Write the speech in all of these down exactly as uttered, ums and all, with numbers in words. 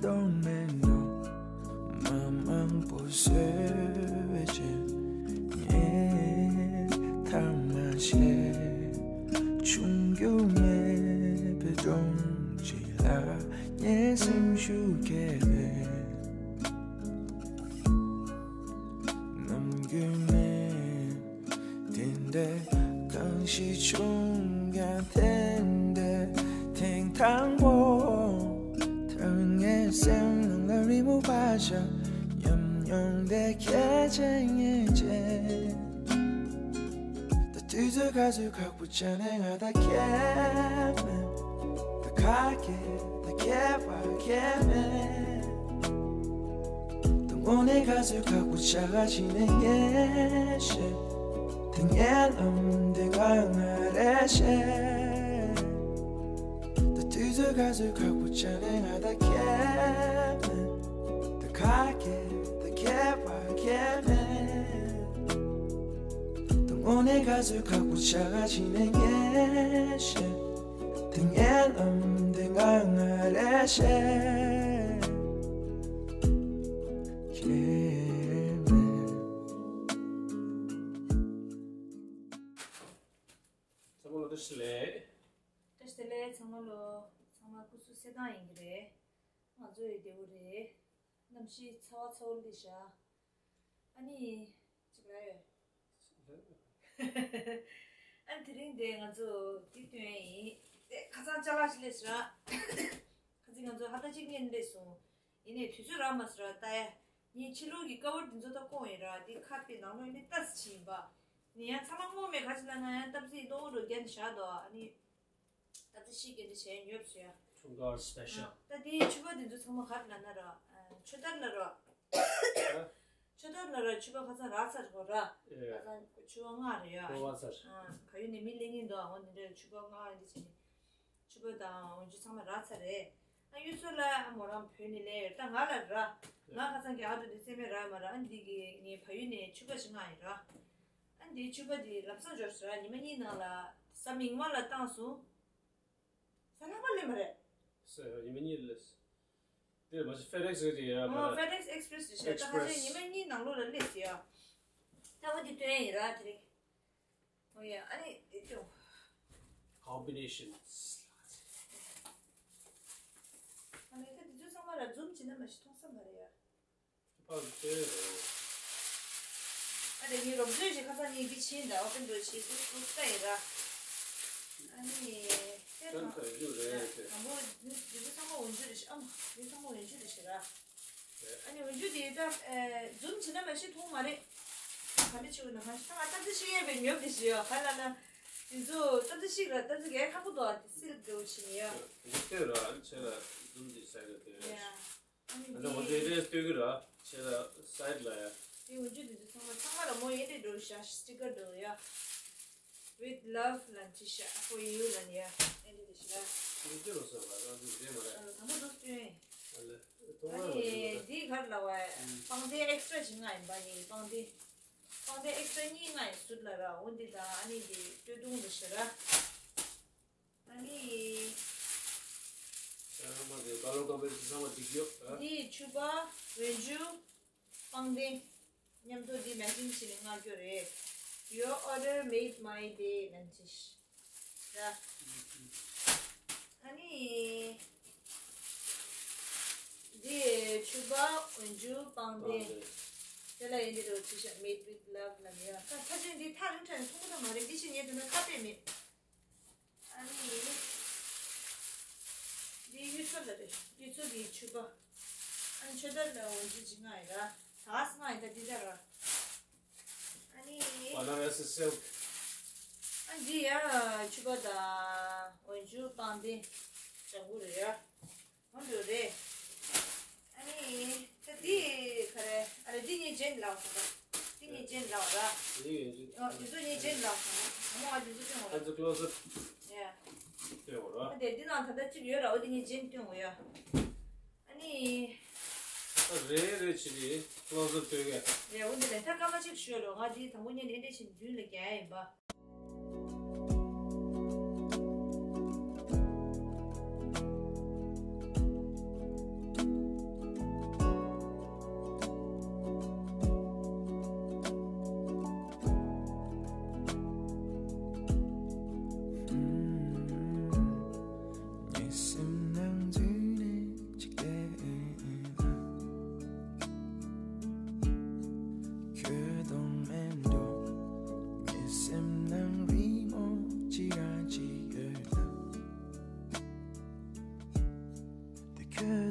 གཏོང་མེད་ནོ། མ་མང་པོ་བཟོས་པའི་རྗེས། ངས་ཐག་མ་ཆད། ཆུང་རྒྱུ་མེད་པའི་སྒྲོམ་གཅིག་ལ། ངའི་སེམས་ཤུགས་སྐྱེས་པའི་ནམ་རྒྱུན་མེད། དེ་འདྲའི་གང་ཞིག་བྱུང་ཀྱང་། དེ་འདྲའི་ཐེངས་དང་པོ། ད་ངའི་སེམས་ནང་ལ་རི་མོ་བ་ཤ། ཉམས་མྱོང་དེ་ཁྱེད་ཅན་ངེས་ཅན། ད་དུས་ཚོད་ག་ཚོད་ཁག་པོ་ཆགས་ནས། ང་ད་ཁྱད་མེད། ད་ཁ་སྐད་ད་ཁྱད་པར་ཁྱད་མེད། དངོས་གནས་ག་ཚོད་ཁག་པོ་ཆགས་ཀྱི་ནས་ངས་ཤེས། དེ་ངའི་ལམ་དེ་ང་ང་རེད་ཤེས། ད་དུས་ཚོད་ག་ཚོད་ཁག་པོ་ཆགས་ནས། ང་ད་ཁྱད་མེད། ད་ཁ་སྐད་ད་ཁྱད་པར་ཁྱད་མེད། དངོས་གནས་ག་ཚོད་ཁག་པོ་ཆགས་ཀྱི་ནས་ངས་ཤེས། དེ་ངའི་ལམ་དེ་ང་ང་རེད་ཤེས། ཁྱེད་མེད། ཚང་མ་ལ་བཀྲ་ཤིས་བདེ་ལེགས། བཀྲ་ཤིས་བདེ་ལེགས། ཚང་མ་ལོ། ཚང་མ་སྐུ་གཟུགས་གསལ་ཐང་ཡིན་གྱི་རེད། ང་ཚོ་ཡི་བདེ་བོ་རེད། གནམ་གཤིས་ཚ་བ་ཚ་བོ་སླེབས་ཤག་ཨ་ནི། ཅིག་ལ་ཡོད། ཨ་ནི་དེ་རིང་དེ་ང་ཚོ་འདི་སྟོན་ཡ་ཡིན། དེ་ཁ་སང་ཅ་ལག་ཅིག་སླེབས་ཤག་ཁ་སང་ང་ཚོ་ཧ་ད་ཅིག་ཉན་སླེབས་སོང་། ཡིན་ནའི་དུས་ཚོད་རག་མ་སོང་ར། ལྟ་ཡ། ངས་ཕྱི་ལོགས་ཀྱི་ཀ་བར་འདི་ཚོ་ད་བསྐོངས་ཡིན་ར། འདི་ཁ་པའི་ནང་ལོགས་ནི་ལྟ་ཙམ་ཅིག་ཡིན་པ། ནི་ཡང་ཚང་མ་སྔོན་མེད་ག་ཅི་ལ་ན་ཡང་སྟབས་ཟིག་གཏོང་རོགས་རྒྱ་ནི་བཞག་འདུག་ཨ་ནི། ད་ལྟ་ཤི་གེ་འདི་བྱས་ཉོབ་སོ་ཡ། འཁྲུངས་སྐར་སི་པེ་ཤལ། ད་དེའི་ཕྱུ་པ་འདི་ཚོ་ཚང་མ་ག་རེ་ལ་ན་ར། ཆོས་དར་ལ་ར། ཆོས་དར་ལ་ར་ཕྱུ་པ་ཁ་སང་རག་ཚར་གོ་ར། ཁ་སང་ཕྱུ་པ་ལྔ་རེད་ཡ། ཕྱུ་པ་ཚར། ཨ། ག་ཡུ་ནས་མི་ལེན་གིན་འདུག་ཨ། འོ་འདི་འདྲ་ཕྱུ་པ་ལྔ་འདི་བྱས་ནས། ཕྱུ་པ་དང་འོ་འཇུ་ཚང་མ་རག་ཚར་རེད། ཨ་གཡུ་མཚོ་ལ་ཨ་མོ་རང་བོད་ནས་ལེན་ཡོད། ད་ང་ལ་ར། ང་ཁ་སང་རྒྱ་གར་དུ་འདི་རྩེད་མོ་རག་མ་ར། ཨ་འདི་གི་ངའི་ཕ་ཡུལ་ནས་ཕྱུ་པ་ཞིག་མངགས་ཡིན་ར། ཨ་འདི་ཕྱུ་པ་འདི་ལམ་སང་འབྱོར་སོང་ར། ཉི་མ་གཉིས་ནང་ལ་གཟའ་མིག་དམར་ལ་བཏང་སོང་། གཟའ་ལྷག་པ་སླེབས་མ་རེད། སོ་ཡ། ཉི་མ་གཉིས་ལ་སླེབས། དེ་མ་གཞི་ཕེ་ཌེག་སི་རེད་ཡ། ཨོ། ཕེ་ཌེག་སི་ཨེག་སི་པི་རེ་སི་རེད་ཤག་ད་ཁ་ཤས་ཉི་མ་གཉིས་ནང་ལོགས་ལ་སླེབས་སོང་ཡ། ད་འོ་འདི་སྟོན་ཡ་ཡིན་ར་དེ་རིང་། ཨོ་ཡ། ཨ་ནི་དེ་ཅོ། ཀོམ་བི་ནེ་ཤན། ཨ་ནི་ད་དེ་ཚོ་ཚང་མ་ལ་ཛུམ་བྱས་ན་མ་གཞི་མཐོང་ས་མ་རེད་ཡ། ཕར་ལྟོས་རོགས། ཨ་ནི་ངའི་རོགས་ཚོས་ཀྱི་ཁ་སང་ངས་འདི་ཕྱིན་ད་ཨོ་པན་འགྲོ་བྱེད་དུ་ཀུ་ཀ་ཡིན་ར། ཨ་ནི་དེ་ཀན་དང་ད་ཡོད་རེད་དེ། དང་པོ་འདི་ཚོ་ཚང་མ་འོན་ཇུ་རེད་ཤག་ཨ་མ་འདི་ཚང་མ་འོན་ཇུ་རེད་ཤག་ར། ཨ་ནི་འོན་ཇུ་དེ་ད་ཛུམ་བྱས་ན་མ་གཞི་མཐོང་མ་རེད། ག་འདྲ་བྱེད་དགོས་ན་གང་ཞིག་ད་ང་ལྟ་ཚུལ་ཤེས་ཡས་པའི་ཉོབ་དེ་ཞིག་ཡོད་ག་ལ་ན། དེ་ཚོ་ལྟ་ཚུལ་ཤིག་ར་ལྟ་ཚུལ་གས་ཁག་པོ་འདུག་ཨ། དེ་སིལ་འགྲོ་བྱེད་ནི་ཡ། དེ་ལྟོས་ར། ཨ་ནི་ཆེ་ལ་ཛུམ་དེ་སའི་ཌི་ལ་ལྟོས། ཡ། ཨ་ནི་ཨ་ནི་འོ་དེ་དེ་ལྟོས་གི་ར། ཆེ་ལ་སའི་ཌི་ལ་ཡ། དེ་འོན་ཇུ་དེ་ཚོ་ཚང་མ་ཚང་མ་ལ་མོ་ཡེ་འདྲེ་འགྲོ་ཤག་སི་ཊི་ཀར་འགྲོ་ཡ། With love ལ་འདི་ཤག for you ལ་ནི་ཡ། ཨེ་འདྲེ་དེ་ཤག་ར། འདི་ལྟོས་རོགས་ཟེར་བ་རང་ཚོ་འདྲེ་མ་རེད། ཨ་ལ་དང་པོ་འདུག་སྟོན། ཨ་ལ། ཨ་ནི་འདི་ག་རེ་ལབ་པ། པང་གདན་ཨེག་སི་ཊ་ར་ཅིག་མངགས་ཡིན་པ། ངའི་པང་གདན། པང་གདན་ཨེག་སི་ཊ་ར་གཉིས་མངགས་ཡིན་ཟུར་ལ་ར། འོ་འདི་དང་ཨ་ནི་འདི་སྟོད་ཐུང་འདི་ཤག་ར། ཨ་ནི། ཚང་མ་དེ་ཀ་ལོར་ཀོམ་བི་ནེ་ཤན་ཚང་མ་འགྲིག་ཡོད་ཨ། འདི་ཕྱུ་པ། འོན་ཇུ། པང་གདན། མཉམ་དུ་འདི་མེ་ཅིང་བྱས་ནས་མངགས་རྒྱུ་རེད། Your order made my day ལབ་ཅིག་ར། ཨ་ནི། འདི་ཕྱུ་པ། འོན་ཇུ། པང་གདན། པང་གདན། དེ་ལ་ཡིན་འདི་རུ་ཅི་ཤག Made with love ལབ་ཡ། ད་ཕལ་ཆེར་འདི་ཐག་རིང་ཐག་ནས་མཐོང་གི་ད་མ་རེད། འདི་ཕྱི་ཉལ་དུས་ན་ཁ་གཏད་མེད། ཨ་ནི། འདི་གཡུ་མཚོ་ལ་རེད། གཡུ་མཚོ་གི་ཕྱུ་པ། ཨ་ནི་ཆོས་དར་ལ་འོན་ཇུ་ཅིག་མངགས་ཡིན་ར། ད་ག་སེ་མངགས་ཡིན་ད་འདི་ད་ར། ཨ་ནི། བ་ན་ར་སི་སིལཀ་ཨ་འདི་ཡ་ཕྱུ་པ་དང་འོན་ཇུ་པང་གདན་ལྗང་གུ་རེད་ཡ། འོན་ཇུ་རེད། ཨ་ནི་ད་འདི་ག་རེ། ཨ་རེ་འདི་གཉིས་ཇེན་ལའོ་སོང་། འདི་གཉིས་ཇེན་ལའོ་ར། འདི་ཡོད་འདི། ཨ་འདི་ཚོ་གཉིས་ཇེན་ལའོ་སོང་། ཨ་མོ་ཨ་འདི་ཚོ་སྟོན་འོ་ར། ཨ་ཚོ་ཀློ་ཟབ། ཡ། སྟོན་འོ་ར། ཨ་དེ་འདི་ནང་ད་ལྟ་གཅིག་ཡོད་ར། འོ་འདི་གཉིས་ཇེན་སྟོན་འོ་ཡ། ཨ་ནི། ཨ་རེ་རེ་བྱེད་དེ་ཀློ་ཟབ་སྟོན་ག། ཡ་འོ་འདི་ལས་ཐར་སྐར་མ་གཅིག་ཞུ་རོགས། ང་འདི་དང་པོ་ཉིད་ནས་འདི་བཞིན་མདུན་ལ་རྒྱག་ཡ་ཡིན་པ།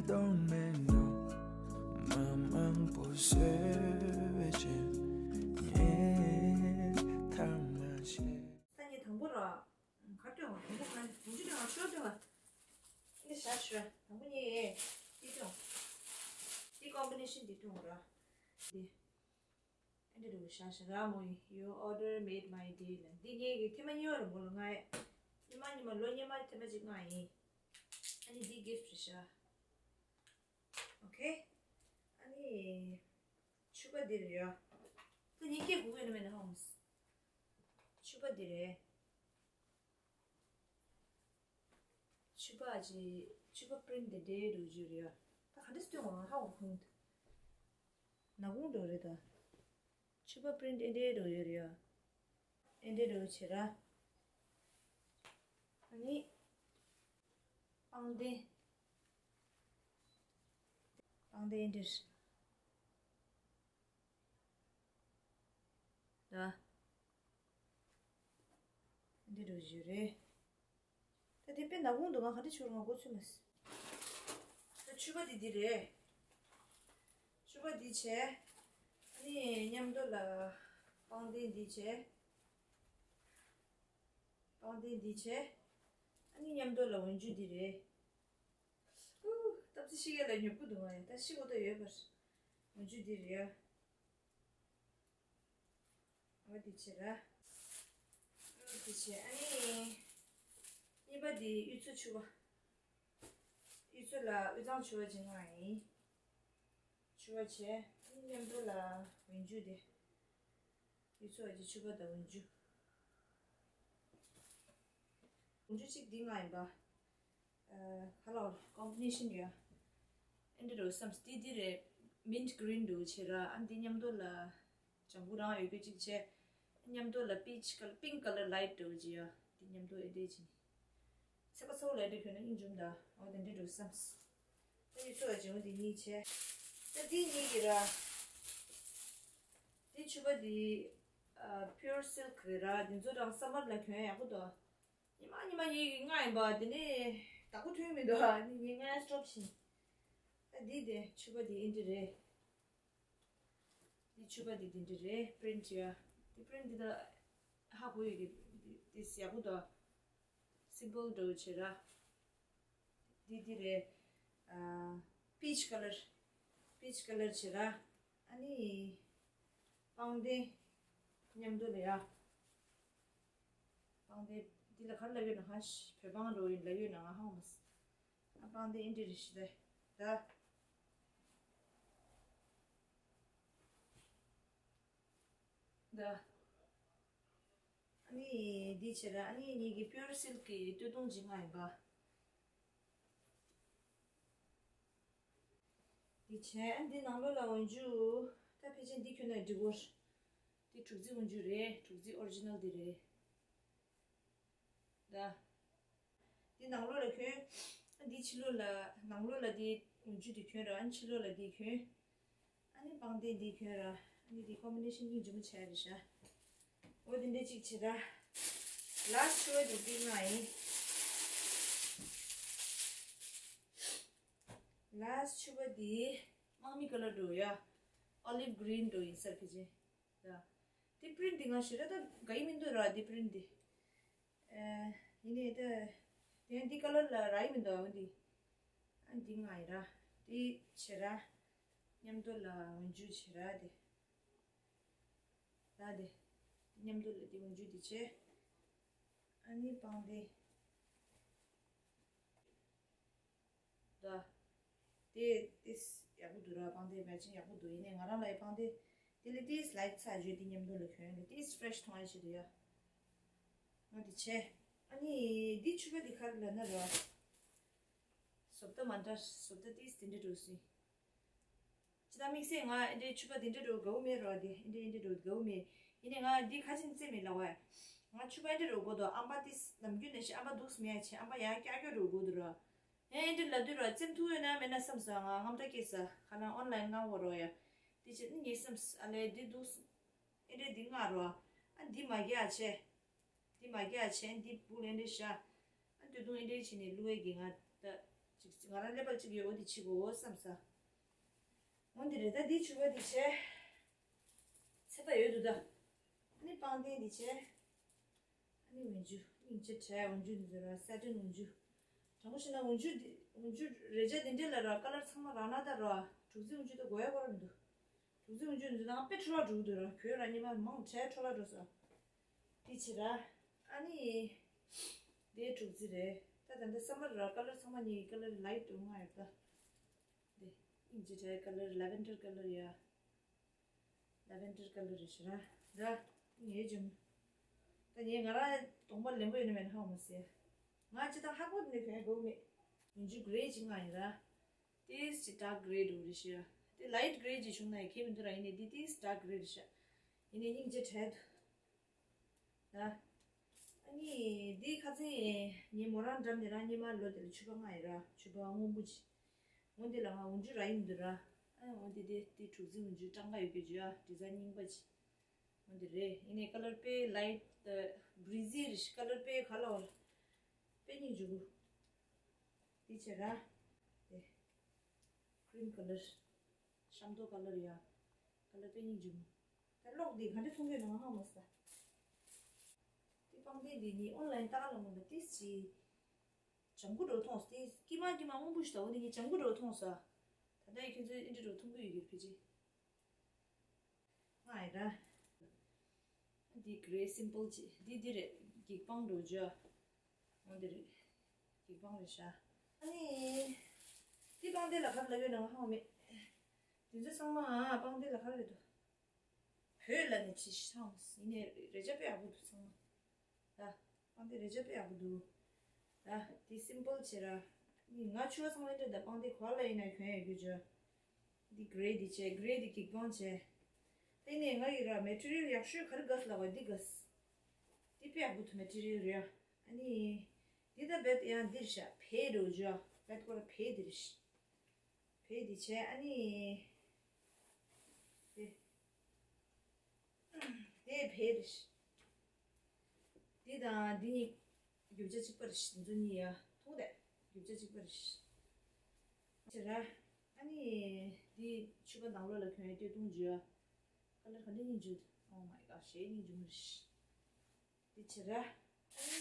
གཏོང་མེད་ནོ། མ་མང་པོ་བཟོས་བྱས་ངས་ཐང་མ་བྱས། ས་ཉིན་དང་པོ་ར། ག་སྟོན་བ་དང་པོ་ག་དུང་ཅུ་སྟོན་བ་ཤོ་སྟོན་བ། འདི་ཞག་ཤོ་དང་པོ་གཉིས་འདི་སྟོན། འདི་ཀོམ་བི་ནེ་ཤན་འདི་སྟོན་ར། འདི། ཨ་འདྲ་འདྲ་བོ་བཞག་བཞག་ར་མོ་ཡིན། Your order made my day ལ། འདི་ངའི་གི་ཐེངས་མ་གཉིས་པ་རེད་མོ་ལ་ང་ཡ། ཉི་མ་ཉི་མ་ལོ་ཉི་མ་ཐེངས་མ་གཅིག་ང་ཡིན། ཨ་ནི་འདི་གིཕ་ཊི་རེད་ཤག་ཨོ་ཁེ། ཨ་ནི་ཕྱུ་པ་འདི་རེད་ཡ། ད་ཉིན་སྐད་གོ་གི་ཡོད་ན་མེད་ན་ཧོམ། ཕྱུ་པ་འདི་རེད། ཕྱུ་པ་ཅི། ཕྱུ་པ་པི་རིན་ཊི་དེ་འདྲའི་འགྲོ་རྒྱུ་རེད་ཡ། ད་ག་འདྲ་སྟོན་འོང་ཧ་གོ་ཁུང་། ནག་ཁུང་འགྲོ་རེད་ད། ཕྱུ་པ་པི་རིན་ཊི་ཨེ་འདྲའི་འགྲོ་ཡོད་རེད་ཡ། ཨེ་འདྲའི་འགྲོ་བྱེད་ར། ཨ་ནི། པང་གདན། པང་གདན་ཨེ་འདྲའི། ད། འདི་འགྲོ་རྒྱུ་རེད། ད་དེ་དཔེ་ནག་ཁུང་འདུག་ང་ག་འདྲ་ཆུ་རུ་ང་མགོ་ཚོས་མ་སི། ད་ཕྱུ་པ་འདི་འདི་རེད། ཕྱུ་པ་འདི་བྱས། ཨ་ནི་མཉམ་དུ་ལ། པང་གདན་འདི་བྱས། པང་གདན་འདི་བྱས། ཨ་ནི་མཉམ་དུ་ལ་འོན་ཆུ་འདི་རེད། ཧུ། སྟབས་ཚེ་ཤི་ག་ལ་ཉོབ་གུ་འདུག་ང་ཡ་ད་ཤི་གོ་ད་ཡོད་པར། འོན་ཆུ་འདི་རེད་ཡ། འོ་འདི་བྱེད་ར། འོ་འདི་བྱེད་ཨ་ནི། གཉིས་པ་འདི་གཡུ་མཚོ་ཕྱུ་པ། གཡུ་མཚོ་ལ་དབུས་གཙང་ཕྱུ་པ་ཅིག་ང་ཡིན། ཕྱུ་པ་བྱས་ཨ་ནི་མཉམ་དུ་ལ་འོན་ཆུ་དེ། གཡུ་མཚོ་བ་ཅིག་ཕྱུ་པ་དང་འོན་ཆུ། འོན་ཆུ་གཅིག་འདི་ང་ཡིན་པ། ཁ་ལག་ཀོམ་བི་ནེ་ཤན་ཡོད། ཨེ་འདྲ་འགྲོ་བསམ་སྟེ་འདི་རེད། མིན་ཊི་གི་རིན་འགྲོ་བྱེད་ར་ཨ་འདི་མཉམ་དུ་ལ། ལྗང་གུ་རང་ཡོད་རྒྱུ་གཅིག་བྱས། མཉམ་དུ་ལ་པིཆ་ཀ་ལར་པིང་ཀ་ལར་ལའིཊ་འགྲོ་བྱེད་ཡ། འདི་མཉམ་དུ་ཨེ་འདྲ་བྱེད། ཚེ་པ་ཚ་བོ་ལ་ཨེ་འདྲ་གྱོན་ན་སྙིང་རྗེ་མོ་ད་འོ་དེ་འདྲ་འགྲོ་བསམ། ད་ཡི་ཚོ་ལ་སྦྱོང་འདི་གཉིས་བྱས། ད་འདི་གཉིས་ཀྱི་ར། འདི་ཕྱུ་པ་འདི། པིའུར་སིལ་ཀི་རེད་ར་འདི་ཚོ་རང་སམ་མར་ལ་གྱོན་ཡག་པོ་འདུག་ཉི་མ་ཉི་མ་ངའི་གི་ལྔ་ཡིན་པ་དེ་ནས་བདག་པོ་ཐོན་མི་འདུག་ཨ་ནི་ངའི་ལྔ་སྟོབ་ཤིང་། ཨ་འདི་དེ་ཕྱུ་པ་འདི་ཨིན་འདྲ་རེད། འདི་ཕྱུ་པ་འདི་འདི་འདྲ་རེད་པི་རིན་ཊི་ཡ། འདི་པི་རིན་ཊི་འདི་ད་ཧ་གོ་ཡོད་གི། འདི་ཡག་པོ་འདུག་སིམ་པལ་འདྲ་བོ་བྱེད་ར། འདི་འདི་རེད། པིཆ་ཀ་ལར། པིཆ་ཀ་ལར་བྱེད་ར། ཨ་ནི། པང་གདན། མཉམ་དུ་ལ་ཡ། པང་གདན་འདི་ལ་ག་རེ་ལབ་ཡོད་ན་ཧ་ཤི་བོད་པང་འགྲོ་ཡིན་ལབ་ཡོད་ན་ང་ཧ་མ་སི། ཨ་པང་གདན་ཨིན་འདྲ་རེ་ཤི་ད། ད། ད། ཨ་ནི་འདི་བྱེད་ར་ཨ་ནི་ངེད་ཀྱི་པིའུར་སིལ་ཀི་སྟོད་ཐུང་ཅིག་ང་ཡིན་པ། འདི་བྱས་ཨ་འདི་ནང་ལོགས་ལ་འོན་ཆུ། ད་ཕལ་ཆེར་འདི་གྱོན་ན་འགྲིག་གོ། འདི་དྲུག་རྩེ་འོན་ཆུ་རེད་དྲུག་རྩེ་ཨོ་རི་ཇི་ནལ་འདི་རེད། ད། འདི་ནང་ལོགས་ལ་གྱོན། འདི་ཕྱི་ལོགས་ལ་ནང་ལོགས་ལ་འདི་འོན་ཆུ་འདི་གྱོན་ར་ཨ་ནི་ཕྱི་ལོགས་ལ་འདི་གྱོན། ཨ་ནི་པང་གདན་འདི་གྱོན་ར། ཨ་ནི་འདི་ཀོམ་བི་ནེ་ཤན་སྙིང་རྗེ་མོ་བྱས་རེད་ཤག་འོ་འདི་འདྲ་གཅིག་བྱེད་ར། ལ་སི་ཊི་ཕྱུ་པ་འདི་འདི་ང་ཡིན། ལ་སི་ཊི་ཕྱུ་པ་འདི་དམག་མི་ཀ་ལར་འགྲོ་ཡ། ཨོ་ལིབ་གི་རིན་འགྲོ་ཡིན་སར་ཕི་ཅི། ཡ། འདི་པི་རིན་ཊི་འདི་ང་ཞེ་དྲག་ད་དགའ་ཡི་མི་འདུག་ར་འདི་པི་རིན་ཊི་འདི། ཨེ། ཡིན་ནའི་ད། དེ་འདི་ཀ་ལར་ལ་རག་ཡི་མི་འདུག་ཨ་འདི། ཨ་འདི་ང་ཡི་ར། འདི་བྱེད་ར། མཉམ་དུ་ལ་འོན་ཆུ་བྱེད་ར་དེ། ད་དེ། མཉམ་དུ་ལ་འདི་འོན་ཆུ་འདི་བྱེད། ཨ་ནི་པང་དེ། ད། དེ་ཏིས་ཡག་པོ་འདུག་ར་པང་དེ་མེ་ཅིང་ཡག་པོ་འདུག་ཡིན་ནའི་ང་རང་ལ་ཡི་པང་དེ། དེ་ལས་ཏིས་ལའིཊ་ཚ་བརྗོད་དེ་མཉམ་དུ་ལ་གྱོན་ཡོད་ལ་ཏིས་ཕི་རེ་ཤི་མཐོང་ཡ་ཆེད་དུ་ཡ། ང་དེ་བྱས། ཨ་ནི་འདི་ཕྱུ་པ་འདི་ག་རེ་ལབ་ན་ར། བཟོ་ལྟ་མ་འདྲ་བཟོ་ལྟ་ཏིས་དེ་འདྲ་འགྲོ་སྲིད། ཅི་ད་དམིགས་བསལ་ང་ཨེ་འདྲའི་ཕྱུ་པ་དེ་འདྲ་འགྲོ་དགའ་བོ་མེད་རོ་དེ་ཨེ་འདྲ་ཨེ་འདྲ་འགྲོ་དགའ་བོ་མེད། ཡིན་ནའི་ང་འདི་ཁ་ཆེན་རྩེ་མི་ལ་བ། ང་ཕྱུ་པ་ཨེ་འདྲ་འགྲོ་དགོས་དོ་ཨམ་པ་ཏིས་ནམ་རྒྱུན་ནས་ཤི་ཨམ་པ་འདུག་སྨད་ཆེ་ཨམ་པ་ཡང་ཀྱག་ཀྱོག་འགྲོ་དགོས་འདུག་རོ། ཡང་ཨེ་འདྲ་ལ་དུས་རོ་བཙེམ་ཐུབ་ཡོད་ན་མེད་ན་བསམ་སོང་ང་དངངས་སྐྲག་སྐྱེས་ས་ཁ་ལང་ཨོན་ལའིན་མངགས་འོ་རོ་ཡ། དེ་ཕྱིར་ནི་ངས་བསམ་ཨ་ལས་འདི་འདུག་ཨེ་འདྲ་འདི་མངགས་རོ། ཨ་འདི་མ་རྒྱག་ཆེ། འདི་མ་རྒྱག་ཆེ་འདི་སྦུག་ལེན་འདྲ་ཤ། ཨ་འདི་དུང་ཨེ་འདྲ་བྱས་ནས་བླུག་ཨེ་གི་ང་ད། ང་རང་ཀླད་པ་གཅིག་ཡོད་འོ་དེ་ཕྱི་གོ་བསམ་ས། འོ་འདི་རེད། ད་འདི་ཕྱུ་པ་འདི་བྱས། ཚད་པ་ཡོད་འདུག་ད། ཨ་ནི་པང་གདན་འདི་བྱས། ཨ་ནི་འོན་ཆུ་སྙིང་རྗེ་བྲལ། འོན་ཆུ་འདི་ཚོ་ར་ས་ཏན་འོན་ཆུ། དྲང་པོ་བཤད་ན་འོན་ཆུ་འདི་འོན་ཆུ་རེ་ཆ་འདི་འདྲས་ལ་ར་ཀ་ལར་ཚང་མ་རང་ན་ད་ར་དྲུག་རྩི་འོན་ཆུ་ད་དགོས་ཡ་གོ་ར་མི་འདུག་དྲུག་རྩི་འོན་ཆུ་འདི་ཚོ་དང་དཔེ་འཕྲོ་བརླག་འགྲོ་གི་འདུག་ར། གོས་ར་ཉི་མ་མང་བྲལ་འཕྲོ་བརླག་འགྲོ་ས། དེ་བྱེད་ར། ཨ་ནི། དེ་དྲུག་རྩི་རེད། ད་ད་ལྟ་སམ་མར་ར་ཀ་ལར་ཚང་མ་ནི་ཀ་ལར་ལའིཊ་འདྲ་བོ་ལྔ་ཡོད་ད། དེ་སྙིང་རྗེ་བྲལ་ཀ་ལར་ལ་ཝེན་ཌར་ཀ་ལར་ཡ། ལ་ཝེན་ཌར་ཀ་ལར་རེད་ཤག་ར། ད་ངའི་ཇུམ། ད་ངས་ང་རང་གདོང་པ་ལེན་པོ་ཡོད་ན་མེད་ན་ཧ་གོ་མ་སོང་། ང་ཅི་ད་ཧ་གོ་ནས་གོན་དགོས་མེད། འོན་ཆུ་གྷི་རེ་ཅིག་ང་ཡིན་ར། ཏིས་ཅི་ཌརྐ་གྷི་རེ་འདྲ་བོ་རེད་ཤག་དེ་ལའིཊ་གྷི་རེ་ཅིག་བྱུང་ན་ཡང་ཁྱད་མི་འདུག་ར། ཡིན་ནའི་འདི་ཏིས་ཌརྐ་གྷི་རེ་རེད་ཤག་ཡིན་ནའི་སྙིང་རྗེ་བྲལ་འདུག་ད། ཨ་ནི་འདི་ཁ་སང་ངའི་མོ་རང་འགྲམ་ནས་རང་སྙེ་མ་ལོ་དེ་ལ་ཕྱུ་པ་ལྔ་ཡིན་ར། ཕྱུ་པ་སྔོན་པོ་ཅིག་འོ་འདི་ལ་ང་འོན་ཆུ་རག་གི་མི་འདུག་ར། ཨ་འོ་འདི་དེ་དེ་དྲུག་རྩི་འོན་ཆུ་སྐྲངས་ཀ་ཡོད་རྒྱུ་ཅིག་ཡ། ཌི་ཛའིན་རྙིང་པ་ཅིག་འོ་འདི་རེད། ཡིན་ནའི་ཀ་ལར་དཔེ་ལའིཊ་ད་བྷི་རི་ཛི་རེད་ཤག་ཀ་ལར་དཔེ་ག་ལ་བར་དཔེ་སྙིང་རྗེ་པོ། འདི་བྱས་ར། དེ་ཀི་རིམ་ཀ་ལར། ཤམ་ཐབས་ཀ་ལར་ཡ། ཀ་ལར་དཔེ་སྙིང་རྗེ་མོ། ད་གློག་འདི་ག་འདྲ་མཐོང་གི་ཡོད་ན་ཧ་མ་སོང་། དེ་པང་གདན་འདི་ནི་ཨོན་ལའིན་ལྟ་ག་ལ་འོང་ད་ཏིས་ཅི། ལྗང་ཁུ་འདྲ་བོ་མཐོང་སོང་། དེ་ཀི་མ་ཀི་མ་སྔོན་པོ་ཞིག་འདུག་འོ་འདི་ནི་ལྗང་ཁུ་འདྲ་བོ་མཐོང་སོང་། ད་ལྟ་ཡི་ཁྱོད་ཚོས་འདི་འདྲ་བོ་མཐོང་གི་ཡོད་ཀྱི་ཕལ་ཆེར། ང་ཡི་ར། འདི་གྷི་རེ་སིམ་པལ་ཅིག་འདི་འདི་རེད། འགྱིག་པང་འདྲ་བོ་ཅིག་འོ་འདི་རེད། འགྱིག་པང་རེད་ཤག་ཨ་ནི། འདི་པང་གདན་ལ་ག་རེ་ལབ་ཡོད་ན་ཧ་གོ་མེད། དེ་ཚོ་ཚང་མ་པང་གདན་ལ་ག་རེ་རེད་འདུག་བོད་ལ་ནི་ཅི་ཤང་ཡིན་ནའི་རེ་ཆ་དཔེ་ཡག་པོ་འདུག་ཚང་མ། ད། པང་གདན་རེ་ཆ་དཔེ་ཡག་པོ་འདུག་ད། དེ་སིམ་པལ་བྱས་ར། ནི་ང་ཕྱུ་པ་ཚང་མ་འདྲ་ད། པང་གདན་ག་ལ་ཡིན་ན་གྱོན་ཡོད་རྒྱུ་ཅིག་འདི་གྷི་རེ་འདི་བྱས། གྷི་རེ་འདི་འགྱིག་པང་བྱས། དེ་ནས་ང་ཡི་ར་མེ་ཊི་རི་ཡལ་ཡག་ཤོས་ག་རེ་དགའ་སོང་ལབ་པ་འདི་དགའ་སོང་། འདི་དཔེ་ཡག་པོ་འདུག་མེ་ཊི་རི་ཡལ་རེད་ཡ། ཨ་ནི། འདི་ད་བེད་ཡང་འདིར་བཞག་བལ་འདྲ་བོ་ཅིག་བེད་ཀོ་ར་བལ་འདིར་བཞག་བལ་འདི་བྱས་ཨ་ནི། དེ། དེ་བལ་རེད། འདི་དང་འདི་གཉིས་རྒྱུ་ཆ་གཅིག་པ་རེད། འདི་ཚོ་གཉིས་ཡ་མཐོང་དེ་རྒྱུ་ཆ་གཅིག་པ་རེད། བྱས་ར། ཨ་ནི་འདི་ཕྱུ་པ་ནང་ལོགས་ལ་གྱོན་ཡ་སྟོད་ཐུང་འཇུ་ཡ། ཀ་ལར་ག་འདྲ་སྙིང་རྗེ། Oh my god། ཞེ་སྙིང་རྗེ་མོ་རེད། འདི་བྱས་ར། ཨ་ནི།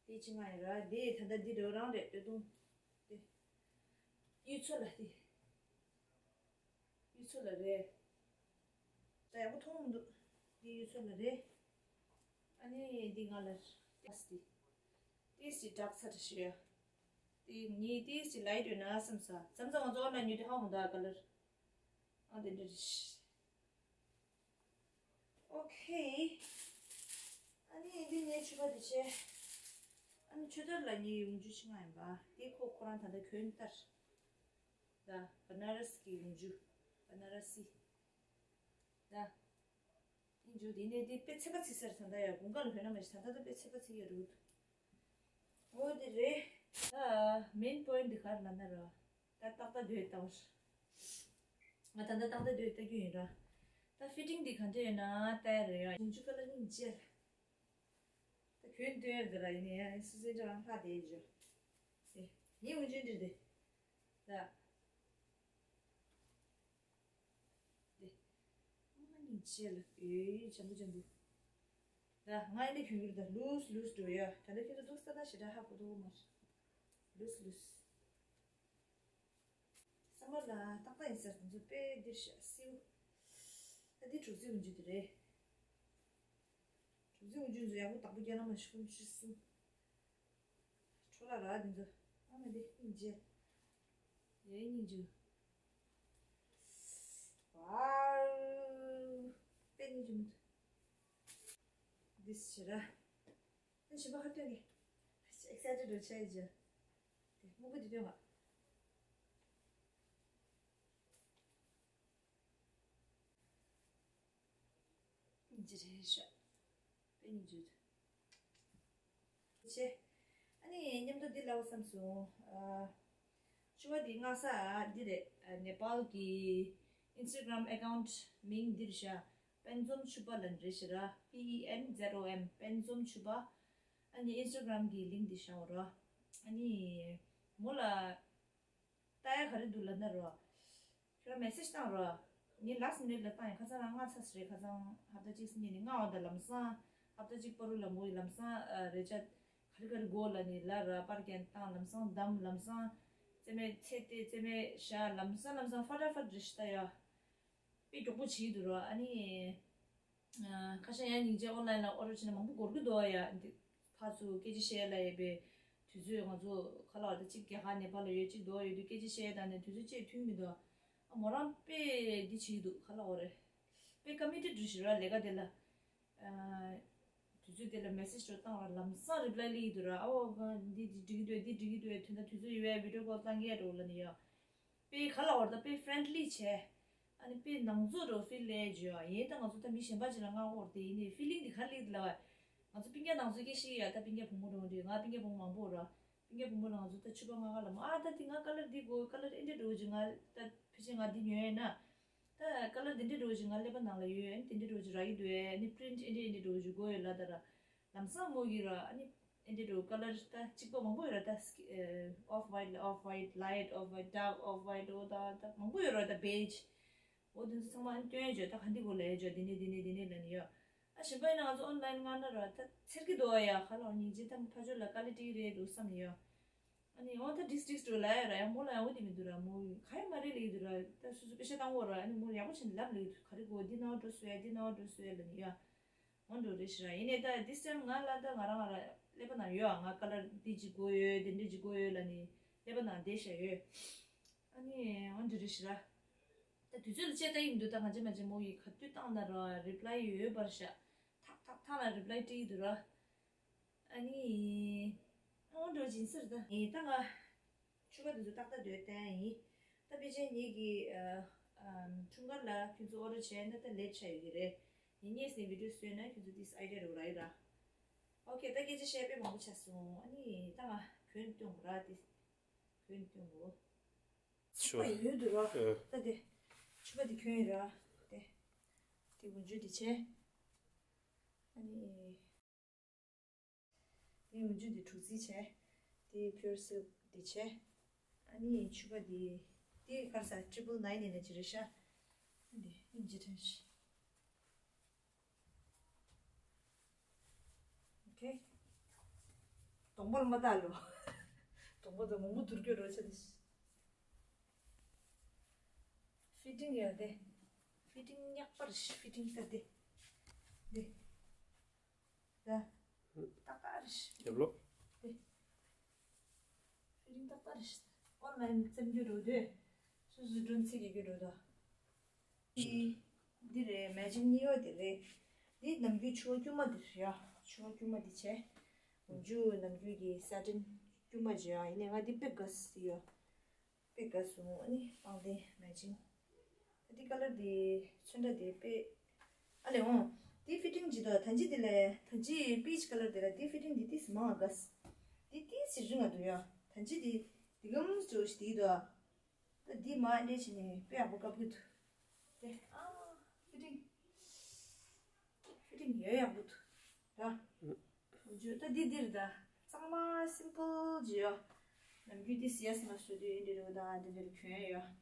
འདི་ཅི་ང་ཡིན་ར། འདི་ད་ལྟ་འདི་རོ་རང་རེད་སྟོད་ཐུང་། འདི། གཡུ་མཚོ་ལ་འདི། གཡུ་མཚོ་ལ་རེད། ད་ཡག་པོ་མཐོང་མི་འདུག་འདི་གཡུ་མཚོ་ལ་རེད། ཨ་ནི་འདི་ང་ལ་ཏིས་ཏི། ཏིས་ཏི་དྲག་ཚར་ཞུ་ཡ། དེ་ངའི་ཏིས་ཏི་ལའིཊ་ཡོད་ན་བསམ་ས། མཚམས་མཚམས་ང་ཚོ་ཨོན་ལ་ཉོས་དུས་ཧ་གོ་མི་འདུག་ཀ་ལར། ཨ་འདི་འདྲ་རེད། ཨོ་ཁེ། ཨ་ནི་འདི་ངའི་ཕྱུ་པ་དེ་བྱས། ཨ་ནི་ཆུ་དར་ལ་ངའི་འོན་ཆུ་ཆེ་ང་ཡིན་པ། དེ་ཁོ་ཁོ་རང་ད་ལྟ་གྱོན་སྟར། ད་བ་ན་ར་སི་གི་འོན་ཆུ། བ་ན་ར་སི། ད། འོན་ཆུ་དེ་ནས་དེ་དཔེ་ཚད་པ་ཚིག་སར་ད་ལྟ་ཡ་དགུན་ཁ་ལ་གྱོན་ན་མ་གཞི་ད་ལྟ་ད་དཔེ་ཚད་པ་ཚིག་ཡ་རུད། འོ་དེ་རེད། ད་མེན་པོ་ཡིན་འདི་ག་རེ་ལབ་ན་ར། ད་ཏག་ཏག་སྡོད་ལྟ་བར། ང་ད་ལྟ་ཏག་ཏག་སྡོད་ལྟ་རྒྱུ་ཡིན་ར། ད་ཕི་ཊིང་འདི་ག་འདྲ་ཡོད་ན་ལྟ་ཡ་རེད་ཡ། འོན་ཆུ་ཀ་ལར་སྙིང་རྗེ། ད་གྱོན་སྟོན་ཡ་འདི་ར་ཡིན་ནའི་སུ་སེ་འདྲ་རང་ལྷག་བསྡད་ཡོད་ཅོ། ཨེ། ངའི་འོན་ཆུ་འདི་རེད། ད། འདི། ཨ་མ་སྙིང་རྗེ་ལ་ཨེ་འཇམ་པོ་འཇམ་པོ། ད་ང་ཨེ་འདི་གྱོན་གྱི་རེད་ད། ལུས་ལུས་འགྲོ་ཡ། ད་ལྟ་ཁྱོད་ཚོ་འདུག་ས་ད་ཞེ་དྲག་ཧ་གོ་འདུག་མ་རེད། ལུས་ལུས། སམ་མར་ལ་ཏག་ཏག་ཡིན་ས་རེད། དེ་ཚོ་དཔེ་འདིར་ཤ་སེའུ། ད་འདི་དྲུག་རྩི་འོན་ཆུ་དེ་རེད། དྲུག་རྩི་འོན་ཆུ་ཚོ་ཡག་པོ་བདག་པོ་རྒྱག་ན་མ་ཤི་ཀུན་ཤི་སུ། འཕྲོ་ལ་ར་དེ་ཚོ། ཨ་མ་དེ་སྙིང་རྗེ། ཡའི་སྙིང་རྗེ། ཝའོ། དཔེ་སྙིང་རྗེ་མོ། འདི་ཞེ་དྲག་ཨ་ཞིམ་པ་ཁ་སྟོན་གི། ཨེག་སའི་ཊེཌ་རུ་ཆགས་ཀྱི། དེ་སྨུག་པོ་དེ་སྟོན་ག་སྙིང་རྗེ་རེད་ཤག་དཔེ་སྙིང་རྗེ། ཆེ། ཨ་ནི་མཉམ་དུ་འདི་ལབ་བསམ་སོང་། ཨ། ཕྱུ་པ་འདི་མངགས་ས་འདི་རེད། ཨ། ནེ་པཱལ་གྱི་ཨིན་སི་ཊ་གྷི་རམ་ཨེ་ཀའུན་ཊི་མིང་འདིར་བཞག་པན་ཛོམ་ཕྱུ་པ་ལབ་རེད་ཤག་ར། P E N Z O M པན་ཛོམ་ཕྱུ་པ། ཨ་ནི་ཨིན་སི་ཊ་གྷི་རམ་གྱི་ལིང་ཀི་འདི་བཞག་འོ་ར། ཨ་ནི། མོ་ལ་ལྟ་ཡ་ག་རེ་འདུག་ལབ་ན་རོ། ཁྱོད་རང་མེ་སེ་ཇི་བཏང་རོ། ངས་ལཱ་སི་ཊི་མི་ནིཊ་ལ་བཏང་ཡིན། ཁ་སང་རང་སྔ་ཚར་རེད། ཁ་སང་ཧབ་ཏ་གཅིག་སྔོན་ནས་སྔ་བ་དང་ལམ་སང་ཧབ་ཏ་གཅིག་བར་དུ་ལ་མོ་ཡི་ལམ་སང་ཨ་རེ་ཅ་ག་རེ་ག་རེ་དགོས་ལབ་ནས་ལ་ར་པར་གན་བཏང་། ལམ་སང་བསྡམས། ལམ་སང་རྩེད་མོ་རྩེ་སྟེ་རྩེད་མོ་བཞག། ལམ་སང་ལམ་སང་ཧྥ་ཊ་ཧྥ་ཊ་རེ་ཞིག་ལྟ་ཡ། དཔེ་མགྱོགས་པོ་བྱེད་ཀྱི་འདུག་རོ། ཨ་ནི། ཨ། ཁ་ཤས་ཡང་སྙིང་རྗེ་ཨོན་ལ་ཡིན་ལ་ཨོ་ཌར་བྱས་ན་མང་པོ་འགོར་གྱི་འདུག་ཡ། འདི་ཕར་ཚུར་སྐད་ཆ་བཤད་ལ་ཡས་པའི་དུས་ཚོད་ང་ཚོ་ག་ལ་བ་ད་གཅིག་རྒྱ་གར་ནེ་པཱལ་ལ་ཡོད། གཅིག་འདུག་ཡོད་དུས་སྐད་ཆ་བཤད་དང་ནས་དུས་ཚོད་བཅས་མཐུན་མི་འདུག་ཨ། མོ་རང་དཔེ་འདི་བྱེད་ཀྱི་འདུག་ག་ལ་འོ་རེད། དཔེ་ཀ་མི་ཊེཌ་རེད་ཤག་ར་ལས་ཀ་དེ་ལ། ཨ། དུས་ཚོད་དེ་ལ་མེ་སེ་ཇི་འདྲ་བཏང་བ་ལམ་སང་རི་པ་ལའི་སླེབས་ཀྱི་འདུག་ར། ཨ་འོ་འདི་འདི་འགྲིག་གི་འདུག་འདི་འགྲིག་གི་འདུག་དོན་དག་དུས་ཚོད་ཡོད་པའི་བི་ཌི་ཡོ་ཀོལ་བཏང་གི་ཡ་འགྲོ་ལབ་ནས་ཡ། དཔེ་ག་ལ་འོར་ད་དཔེ་ཧྥི་རེན་ཌི་ལི་བྱས། ཨ་ནི་དཔེ་ནང་ཚོ་རོ་ཧྥིལ་ལས་བརྗོད་ཡིན། ད་ང་ཚོ་ད་མི་གཞན་པ་ཅིག་ལ་མངགས་འོར་དེ་ཡིན་ནའི་ཧྥི་ལིང་འདི་ག་ལེགས་ལ་བ། ང་ཚོ་སྤུན་ཀྱག་ནང་ཚོ་སྐད་ཤེས་ཡ། ད་སྤུན་ཀྱག་བུ་མོ་རོ་འདི་ང་སྤུན་ཀྱག་བུ་མོ་མང་པོ་ར། སྤུན་ཀྱག་བུ་མོ་ལ་ང་ཚོ་ད་ཕྱུ་པ་ང་ག་ལ་མ་ཨ་ད་འདི་ང་ཀ་ལར་འདི་དགོས། ཀ་ལར་ཨེ་འདྲ་འགྲོ་ཅིག་ང་ད་ཕལ་ཆེར་ང་འདི་ཉོས་ཡ་ན། ད་ཀ་ལར་འདི་འདྲ་འགྲོ་ཅིག་ང་ཀླད་པ་ནང་ལ་ཡོད། ཨ་ནི་དེ་འདྲ་འགྲོ་ཅིག་རག་གི་འདུག་ཨ་ནི་པི་རིན་ཊི་ཨེ་འདྲ་ཨེ་འདྲ་འགྲོ་ཅིག་དགོས་ཡོད་ལ་ད་ར། ལམ་སང་མོ་གི་ར་ཨ་ནི་ཨེ་འདྲ་འགྲོ་ཀ་ལར་ད་གཅིག་པ་མང་པོ་ཡོད་ར། ད་ཨོཕ་ཝའིཊ་ལ་ཨོཕ་ཝའིཊ། ལའིཊ་ཨོཕ་ཝའིཊ། ཌརྐ་ཨོཕ་ཝའིཊ། འོ་ད་ད་མང་པོ་ཡོད་ར། ད་བེཇ། འོ་དེ་ཚོ་ཚང་མ་ཨ་ནི་སྟོན་ཡ་བྱོས། ད་ག་འདི་དགོས་ལབ་ཡ་བྱོས། འདི་ནས་འདི་ནས་འདི་ནས་ལབ་ནི་ཡོད། ཨ་གཞན་པ་ཡིན་ན་ང་ཚོ་ཨོན་ལ་ཡིན་མངགས་ན་ར་ད་འཚེར་གི་འདུག་ཨ། ཡ་ག་ལ་འོ་སྙིང་རྗེ། ད་ཕ་ཆོས་ལ་དཀའ་ལས་སྤྲད་ཀྱི་རེད་འདུག་བསམ་ནི་ཡོད། ཨ་ནི་འོ་ད་འགྲིག་འགྲིག་འགྲོ་ལབ་ཡ་ར། ཡང་མོ་ལ་ཡང་འོ་དེ་མི་འདུག་ར། མོ་ག་ཡེ་མ་རེད་ལབ་ཀྱི་འདུག་ར། ད་སོ་སོ་པེ་ཤ་བཏང་གོ་ར། ཨ་ནི་མོ་ཡག་པོ་བྱས་ནས་ལབ་ལབ་ཀྱི་འདུག་ག་རེ་དགོས། འདི་ནང་འགྲོ་སོང་ཡ། འདི་ནང་འགྲོ་སོང་ཡ་ལབ་ནི་ཡ། འོ་འགྲོ་རེད་ཤི་ར། ཡིན་ནའི་ད་this time ང་ལ་ད་ང་རང་ང་ར་ཀླད་པ་ནང་ཡོད་ཨ། ང་ཀ་ལར་འདི་ཅིག་དགོས་ཡོད། འདི་འདྲ་ཅིག་དགོས་ཡོད་ལབ་ནི་ཀླད་པ་ནང་བསྡད་བཞག་ཡོད། ཨ་ནི་འོ་འགྲོ་རེད་ཤི་ར། ད་དུས་ཚོད་ལ་བཅད་ལྟ་ཡིན་འདུག་ད་གང་བྱེད་མ་བྱེད་མོ་ཡིས་ག་དུས་བཏང་ན་ར་རི་པ་ལའི་ཡོད་པར་ཤག་ཐག་ཐག་ཐག་ལ་རི་པ་ལའི་སྤྲད་ཀྱི་འདུག་ར། ཨ་ནི། ཨོ་འགྲོ་སྦྱིན་སྲེག་ད། ངས་ད་ང་ཕྱུ་པ་འདི་ཚོ་ཏག་ཏག་སྡོད་བསྟན་ཡིན། ད་ཕལ་ཆེར་ངེད་ཀྱི་ཨ་ཨམ་འཁྲུངས་སྐར་ལ་ཁྱོད་ཚོ་ཨོ་ཌར་བྱས་ན་ད་ལེཊ་ཆགས་ཡོད་ཀྱི་རེད། ངས་སྔས་ནས་བི་ཌི་ཡོ་བཟོས་ན་ཁྱོད་ཚོ་ཏིས་ཨའི་ཌི་ཡ་རེ་བ་རག་ཡོད་ར། ཨོ་ཁེ། ད་སྐད་ཆ་བཤད་དཔེ་མང་པོ་ཆགས་སོང་། ཨ་ནི་ད་ང་གྱོན་སྟོན་དགོས་ར། ཏིས་གྱོན་སྟོན་དགོས། ཕྱུ་པ་ཡོད་འདུག་ར། ཨ། ད་དེ་ཕྱུ་པ་དེ་གྱོན་ཡིན་ར། དེ་དེ་འོག་འཇུག་དེ་བྱས། ཨ་ནི། དེ་འོག་འཇུག་དེ་གྲུ་རྩི་བྱས། དེ་པིའུར་སིལཀ་དེ་བྱས། ཨ་ནི་ཕྱུ་པ་དེ་དེ་གར་ས་ཊི་རི་པལ་ནའིན་ནས་ཅི་རེད་ཤག་དེ་ཨིན་ཇི་ཐན་ཤི། ཨོ་ཁེ། གདོང་པ་ལ་མ་བལྟ་ལོ། གདོང་པ་དང་མང་པོ་བསྡུར་སྐྱོ་རོ་ཆ་དེ། ཕི་ཊིང་ཡོད་དེ། ཕི་ཊིང་ཉག་པ་རེད། ཕི་ཊིང་ད་དེ། དེ། ད། ཏག་ཏག་རེད། རྒྱབ་ལོགས། དེ། ཕི་ཊིང་ཏག་ཏག་རེད། ཨོན་ལ་ཡིན་བཙེམ་རྒྱུ་འགྲོ་དུས། སོ་སོ་སྒྲོན་ཚིག་གི་རྒྱུ་འགྲོ་དོ། འདི་འདི་རེད། མེ་ཅིང་གཉིས་པ་འདི་རེད། འདི་ནམ་རྒྱུན་ཕྱུ་པ་དཀྱུས་མ་འདི་རེད་ཡ། ཕྱུ་པ་དཀྱུས་མ་འདི་བྱས། འོག་འཇུག་ནམ་རྒྱུན་གྱི་ས་ཊིན་དཀྱུས་མ་བྱས་ཡ། ཡིན་ནའི་ང་འདི་དཔེ་དགའ་སི་ཡོད། དཔེ་དགའ་སོང་། ཨ་ནི་པང་གདན་མེ་ཅིང་། ད་འདི་ཀ་ལར་འདི་ཚོན་ཁྲ་འདི་དཔེ། ཨ་ལས་འོང་། འདི་ཕི་ཊིང་ཇི་དོ་ཐང་ཅི་འདི་ལས་ཐང་ཅི་པིཆ་ཀ་ལར་འདི་ལ་འདི་ཕི་ཊིང་འདི་ཏིས་མང་དགའ་སི། འདི་ཏིས་རིང་ང་འདུག་ཡ། ཐང་ཅི་འདི་འདི་གམ་ཅོ་ཞིག་འདི་དོ། ད་འདི་མ་འདྲེ་བྱས་ནས་དཔེ་ཡག་པོ་བཀབ་གི་འདུག་དེ་ཨ་ཕི་ཊིང་། ཕི་ཊིང་ཡོད་ཡག་པོ་འདུག་ད། འཇུ་ད་འདི་འདིར་ད། གཙང་མ་སིམ་པལ་ཇི་ཡོད། ནམ་རྒྱུན་འདི་སི་ཡ་སི་མ་སུ་དུས་འདི་རུ་ད་འདི་འདིར་གྱོན་ཡོད།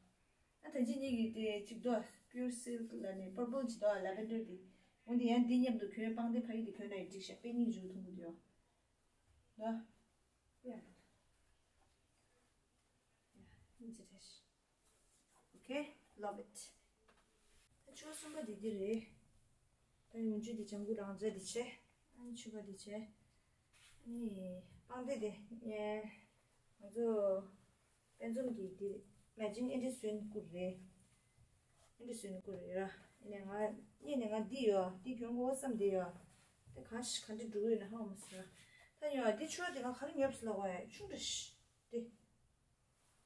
ད་ད་ཅི་གཉིས་ཀྱི་དེ་གཅིག་དོ་པིའུར་སིལཀ་ལ་ནི་པར་པལ་ཇི་དོ་ལ་ཝེན་ཌར་འདི། འོན་ཏེ་ཡང་འདི་མཉམ་དུ་གྱོན་པང་དེ་ཕ་ཡི་དེ་གྱོན་ན་ཡི་འགྲིག་ཤག་དཔེ་སྙིང་རྗེ་མཐོང་གི་འདུག་ཡོད། ད། དཔེ་ཡག་པོ་འདུག་ཡ། སྙིང་རྗེ་རེད། Okay, love it. ད་ཕྱོགས་གསུམ་པ་འདི་འདི་རེད། ད་ཡོང་རྒྱུ་འདི་ལྗང་གུ་རང་རྩལ་འདི་བྱས། ཨ་ནི་ཕྱུ་པ་འདི་བྱས། ཨ་ནི་པང་གདན་འདི་ངས་ང་ཚོ་དཔེ་མཛོད་ཀྱི་འདི་མེ་ཅིང་ཨེ་འདྲ་བཟོས་བསྐུར་རེད། ཨེ་འདྲ་བཟོས་བསྐུར་རེད་ར། ཨ་ནི་ང་གཉིས་ནས་ང་འདི་ཡོད། འདི་གྱོན་དགོས་བསམ་འདི་ཡོད། དེ་གང་ཞིག་ག་འདྲ་འགྲོ་གི་ཡོད་ན་ཧ་གོ་མ་སོང་ར། ད་ཡོད་འདི་ཕྱུ་པ་འདི་ང་ག་རེ་ཉོས་སོང་ལབ་དགོས་ཡ། ཆུང་དྲགས་ཤི། འདི།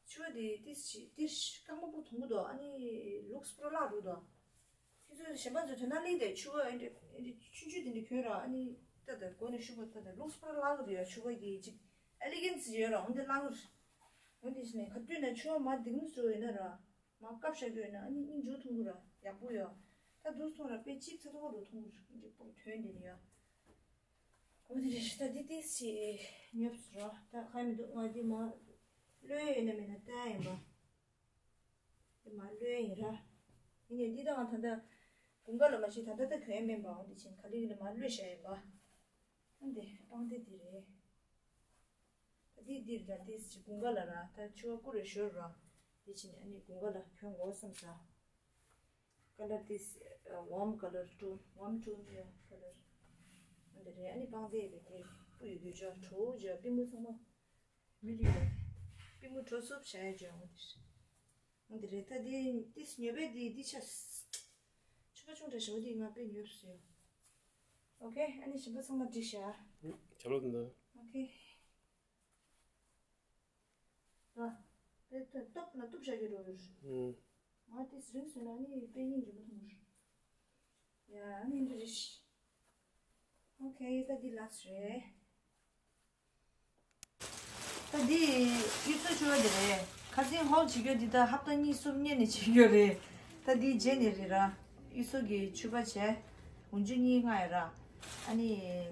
ཕྱུ་པ་དེ་ཏིས་ཅི་ཏིས་རྐང་པ་པོ་ཐུང་པོ་འདུག་ཨ་ནི་ལུགས་པོ་ལྷག་འདུག་དོ། ཁྱེད་ཚོ་གཞན་པ་ཚོ་དོན་དག་གླེང་དེ་ཕྱུ་པ་འདི་འདི་ཆུང་ཆུང་དེ་འདྲ་གྱོན་ར། ཨ་ནི་ད་ལྟ་མགོ་ནས་ཤུགས་པ་ད་ལྟ་ལུགས་པོ་ལྷག་གི་རེད་ཡ། ཕྱུ་པ་གི་ཅིག་ཨེ་ལི་གེན་སི་ཡོད་ར། འོན་ཏེ་ལྷག་གི་རེད། འོན་ཏེ་ཞིག་ནས་ག་དུས་ན་ཕྱུ་པ་མ་འདི་གམ་བཟོ་ཡོད་ན་ར། མ་བཀབ་བཞག་གི་ཡོད་ན་ཨ་ནི་སྙིང་རྗེ་མཐོང་གི་ར། ཡག་པོ་ཡོད། ད་འདུག་སོང་ར་དཔེ་ཅིག་ཚ་ཐོག་རུ་མཐོང་གི་ར། འདི་པོ་དོན་དེ་ནི་ཡོད། འོ་དེ་རེད་ཤི། ད་འདི་ཏིས་ཅི་ཉོབ་སོང་ར། ད་ག་མི་འདུག་ང་འདི་མ། ལོན་ཡོད་ན་མེད་ན་ལྟ་ཡ་ཡིན་པ། དེ་མ་ལོན་ཡིན་ར། ཡིན་ནའི་འདི་དང་ད་ལྟ་དགུན་ཁ་ལ་མ་ཤི་ད་ལྟ་ད་གྱོན་མེད་པའང་འདི་ཕྱིན་ག་ལེ་ཡིན་ན་མ་ལོན་བྱ་ཡིན་པ། ཨ་འདི་པང་གདན་འདི་རེད། ད་འདི་འདིར་ད་འདི་ཕྱི་དགུན་ཁ་ལ་ར་ད་ཕྱི་བ་ཀུ་རེ་ཞོར་ར། འདི་ཕྱིན་ཨ་ནི་དགུན་ཁ་ལ་གྱོན་དགོས་བསམ་ས། Color this, uh, warm color tone, warm tone, yeah, color. ཨ་འདི་རེད། ཨ་ནི་པང་གདན་ཡོད་པའི་དེ་སྤུ་ཡོད་དུས་ཅག་བྲོ་བོ་ཅག་པུས་མོ་ཚང་མ་མི་ལུས་ཡོད། པུས་མོ་བྲོ་སུབ་བྱ་ཡ་ཅག་འོ་འདི་རེད། ཨ་འདི་རེད། ད་འདི་འདི་ཉོས་པའི་འདི་འདི་ཆ་ཕྱུ་པ་ཆུང་དྲགས་ཞོ་འདི་ང་དཔེ་ཉོས་སུ་ཡོད། ཨོ་ཁེ། ཨ་ནི་ཞིམ་པོ་ཚང་མ་བསྒྲིགས་ཤག་ཆ་ལོ་དེ་འདྲ། ཨོ་ཁེ། ར། དཔེ་ཏོག་ལ་གཏུབ་བྱ་རྒྱུ་འགྲོ་རུ། ཨུམ། ང་དེ་རིང་སོང་ན་ནི་དཔེ་སྙིང་རྗེ་མོ་མཐོང་རུ། ཡ་ནི་འདི་རེད། ཨོ་ཁེ། ད་འདི་ལགས་རེད། ད་འདི་གཡུ་མཚོ་ཕྱུ་པ་འདི་རེད། ཁ་སང་ཧོལ་བྱེད་རྒྱུ་འདི་ད་ཧབ་ཏ་གཉིས་གསུམ་སྔོན་ནས་བྱེད་རྒྱུ་རེད། ད་འདི་རྗེས་ནས་རེད་ར། གཡུ་མཚོ་གི་ཕྱུ་པ་བྱས། འོན་ཆུ་གཉིས་ལྔ་ཡོད་ར། ཨ་ནི་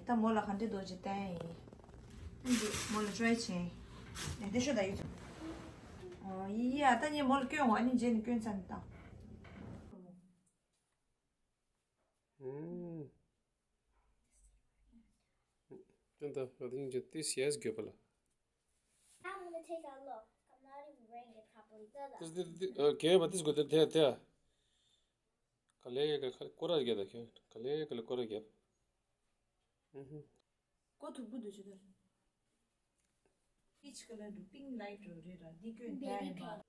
ད་མོ་ལ་ག་འདྲ་འདུག་ཅིག་བསྟན་ཡིན། ཨ་འདི་མོ་ལ་ཊི་རའི་བྱེད། ཨ་འདི་ཤོ་ད་ཡོད། ཨོ་ཡི་ཡ། ད་ངས་མོ་ལ་སྐྱོན་འོ། ཨ་ནི་རྗེས་ནས་སྐྱོན་ཚར་ནས་ད། ཨུམ། ཅན་ད་ང་དེ་ཡིན་ཅན་ཏིས་ཡེས་དགོས་པ་ལ། I'm gonna take a look. I'm not even wearing it properly. ཏིས་ཏིས་ཏིས་ཨ་གས་པ་ཏིས་གོ་ཏེ་ཏེ་ཏེ། ག་ལེ་ག་ལེ་ཀོ་ར་གས་ད་ཁྱོད། ག་ལེ་ག་ལེ་ཀོ་ར་གས། ཨུ་ཧུ། ཀོ་ཐུག་པོ་འདུག་ཅི་ད། Peach color འདུག pink light རོ་རེད་ར། འདི་ཀོན་ད་ཡིན་པ།